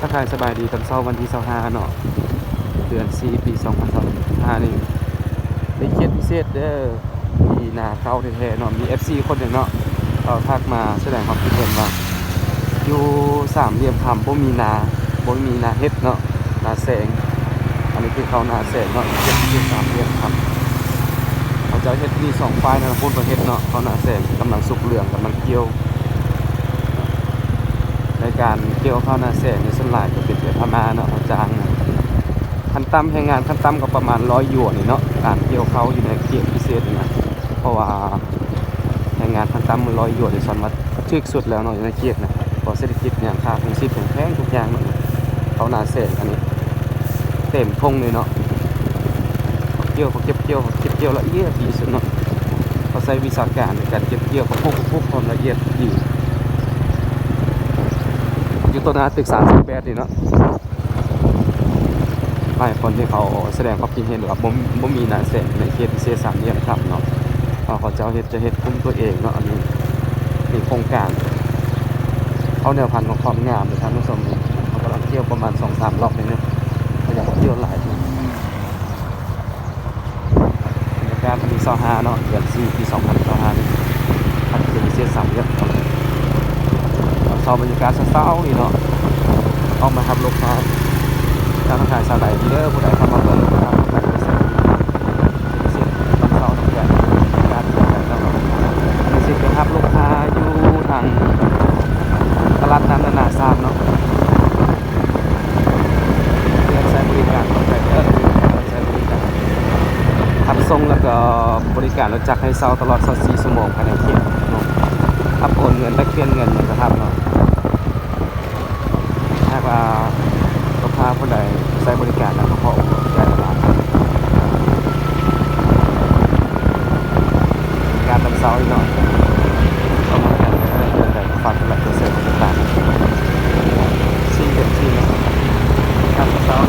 ທັກທາຍສະບາຍດີຕອນເຊົ້າວັນທີຊາວຫ້າເນາະ ເດືອນສີ່ ປີສອງພັນຊາວຫ້ານີ້ ເປັນເຂດພິເສດເດີ ມີນາເຂົ້າແທ້ໆເນາະ. ມີເອັຟຊີຄົນໜຶ່ງເນາະ ເຂົາທັກມາສະແດງຄວາມຄິດເຫັນວ່າ ຢູ່ສາມຫຼ່ຽມຄຳບໍ່ມີນາ ບໍ່ມີນາເຫັດເນາະ ນາແສງ. ອັນນີ້ຄືເຂົ້ານາແສງເນາະ ເຂດພິເສດສາມຫຼ່ຽມຄຳ ເຂົາເຈົ້າເຮັດມີສອງຝ່າຍນະ ພຸ້ນກໍເຮັດເນາະ ເຂົ້ານາແສງກຳລັງສຸກເຫຼືອງ ກຳລັງກ່ຽວ. ໃນການກ່ຽວເຂົ້ານາແສງນີ້ ສ່ວນຫຼາຍກໍເປັນແບບພະມ້າເນາະ ເຂົາຈ້າງນະ ຂັ້ນຕ່ຳ ແຮງງານຂັ້ນຕ່ຳກໍປະມານຮ້ອຍຢວນນີ້ເນາະ ການກ່ຽວເຂົ້າຢູ່ໃນເຂດພິເສດນີ້ນະ ເພາະວ່າແຮງງານຂັ້ນຕ່ຳມັນຮ້ອຍຢວນນີ້ ສ່ວນວ່າຖືກສຸດແລ້ວເນາະ ຢູ່ໃນເຂດນະ ເພາະເສດຖະກິດຫຍັງ ຄ່າຄອງຊີບແພງໆ ທຸກຢ່າງເນາະ ເຂົ້ານາແສງອັນນີ້ເຕັມທົ່ງເລີຍເນາະ. ເຂົາກ່ຽວ ເຂົາເກັບກ່ຽວ ເຂົາເກັບກ່ຽວລະອຽດທີ່ສຸດເນາະ ເຂົາໃຊ້ວິຊາການໃນການເກັບກ່ຽວ ເຂົາປຸກ ເຂົາປຸກຄວາມລະອຽດດີ ຢູ່ຕໍ່ໜ້າຕຶກສາມສິບແປດນີ້ເນາະ. ຫຼາຍຄົນທີ່ເຂົາສະແດງຄວາມຄິດເຫັນວ່າ ບໍ່ ບໍ່ມີນາແສງໃນເຂດພິເສດສາມຫຼ່ຽມຄຳເນາະ ເພາະເຂົາເຈົ້າເຮັດ ຈະເຮັດກຸ່ມຕົວເອງເນາະ. ອັນນີ້ເປັນໂຄງການເອົາແນວພັນມາຄວາມງາມເດີທ່ານຜູ້ຊົມ ເຂົາກຳລັງກ່ຽວປະມານສອງສາມລອບນີ້ເນາະ ເຂົາຢາກກ່ຽວຫຼາຍ. ບັນຍາກາດວັນທີຊາວຫ້າເນາະ ເດືອນສີ່ ປີສອງພັນຊາວຫ້ານີ້ ພັກເຂດພິເສດສາມຫຼ່ຽມຄຳ ຕອນເຊົ້າບັນຍາກາດເຊົ້າໆນີ້ເນາະ ອອກມາຮັບລູກຄ້າ ທັກທາຍສະບາຍດີເດີ ຜູ້ໃດເຂົ້າມາເບິ່ງ ເປັນພິເສດຕອນເຊົ້ານຳກັນ ບັນຍາກາດແບບໃດເນາະ. ອັນນີ້ຊິໄປຮັບລູກຄ້າຢູ່ທາງຕະຫຼາດນ້ຳນານາຊາດເນາະ. ເພື່ອໃຊ້ບໍລິການຂອງໃຜເດີ ໃຊ້ບໍລິການຮັບສົ່ງ ແລ້ວກໍບໍລິການລົດຈັກໃຫ້ເຊົ່າຕະຫຼອດຊາວສີ່ຊົ່ວໂມງພາຍໃນເຂດເນາະ ຮັບໂອນເງິນ ແລກປ່ຽນເງິນຫຍັງກໍຮັບເນາະ. ຫາກວ່າລູກຄ້າຜູ້ໃດໃຊ້ບໍລິການນຳ ກໍຂໍຂອບໃຈຫຼາຍໆ. ການຕອນເຊົ້ານີ້ເນາະ ກໍມານຳກັນເດີ ເລື່ອງໃດກໍຝາກກົດໄລກົດແຊກົດຕິດຕາມ ຊີວິດເປັນຊີວິດ ການຕອນເຊົ້າ.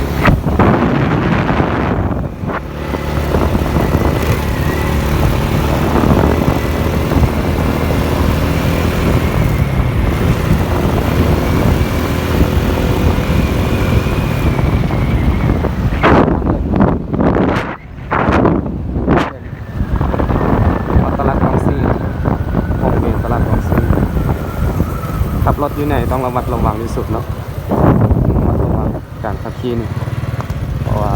ຕະຫຼາດວັງຊີ ວົງເວນຕະຫຼາດວັງຊີ ຂັບລົດຢູ່ໃນຕ້ອງລະມັດລະວັງທີ່ສຸດເນາະ ລະມັດລະວັງການຂັບຂີ່ນີ້ ເພາະວ່າ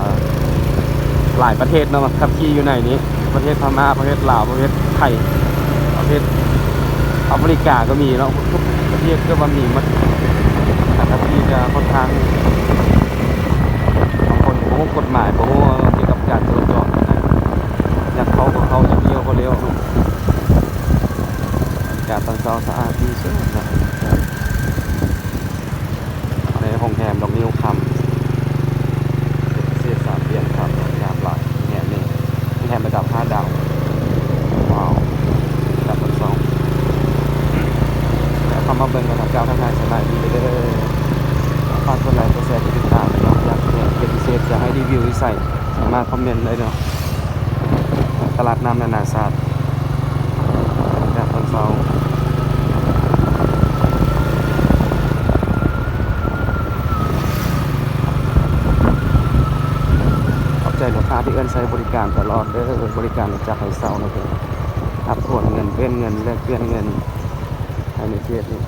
ຫຼາຍປະເທດເນາະ ມາຂັບຂີ່ຢູ່ໃນນີ້ ປະເທດພະມ້າ ປະເທດລາວ ປະເທດໄທ ປະເທດອາຟຣິກາກໍມີເນາະ ທຸກປະເທດເກືອບວ່າມີໝົດ ການຂັບຂີ່ຈະຄ່ອນຂ້າງ ບາງຄົນກໍບໍ່ຮູ້ກົດໝາຍ ບໍ່ຮູ້ກ່ຽວກັບການຈະລາຈອນປານໃດ ຢາກເຂົ້າກໍເຂົ້າ ຢາກລ້ຽວກໍລ້ຽວ. ບັນຍາກາດຕອນເຊົ້າສະອາດທີ່ສຸດນະ ໃນໂຮງແຮມດອກງິ້ວຄຳ ເຂດພິເສດສາມຫຼ່ຽມຄຳ ງາມຫຼາຍ ໂຮງແຮມນີ້ ໂຮງແຮມລະດັບຫ້າດາວ. ວ້າວ ບັນຍາກາດຕອນເຊົ້າ ແລ້ວເຂົ້າມາເບິ່ງກັນ ເຈົ້າທັກທາຍສະບາຍດີເດີ ຝາກກົດໄລກົດແຊກົດຕິດຕາມເນາະ ຢາກເຫັນເຂດພິເສດ ຢາກໃຫ້ຣີວິວຢູ່ໃສ ສາມາດຄອມເມັນໄດ້ເນາະ. ຕະຫຼາດນ້ຳນານາຊາດ ຍາມຕອນເຊົ້າ. ຂອບໃຈລູກຄ້າທີ່ເອີ້ນໃຊ້ບໍລິການຕະຫຼອດເດີ ບໍລິການລົດຈັກໃຫ້ເຊົ່າ ແລ້ວກໍຮັບໂອນເງິນ ປ່ຽນເງິນ ແລກປ່ຽນເງິນ ພາຍໃນເຂດນີ້.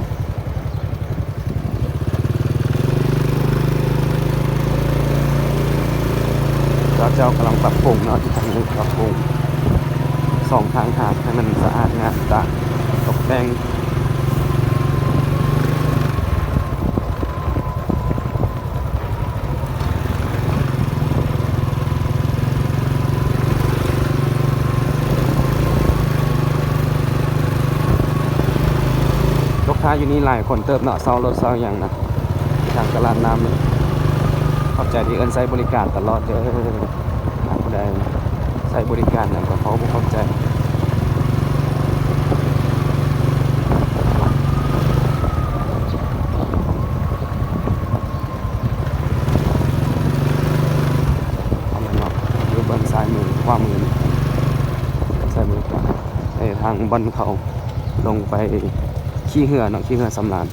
ເຂົາເຈົ້າກຳລັງປັບປຸງເນາະ ທີ່ທາງນີ້ປັບປຸງສອງຂ້າງທາງໃຫ້ມັນສະອາດງາມຕາ ຕົກແຕ່ງ. ລູກຄ້າຢູ່ນີ້ຫຼາຍຄົນເຕີບເນາະ ເຊົ່າລົດເຊົ່າຫຍັງນະ ທາງຕະຫຼາດນ້ຳນີ້. ຂອບໃຈທີ່ເອີ້ນໃຊ້ບໍລິການຕະຫຼອດເດີ ຫາກຜູ້ໃດໃຊ້ບໍລິການຫຍັງກໍຂໍຂອບໃຈ. ອັນນັ້ນເນາະ ຢູ່ເບື້ອງຊ້າຍມື ຂວາມືນີ້ ຊ້າຍມືຂວາ ໄອ້ທາງບ່ອນເຂົາລົງໄປຂີ່ເຮືອເນາະ ຂີ່ເຮືອສຳລານ.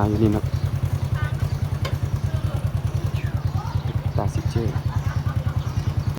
າຢູ່ນີ້ເນາະ ຕາຊິເຈີ.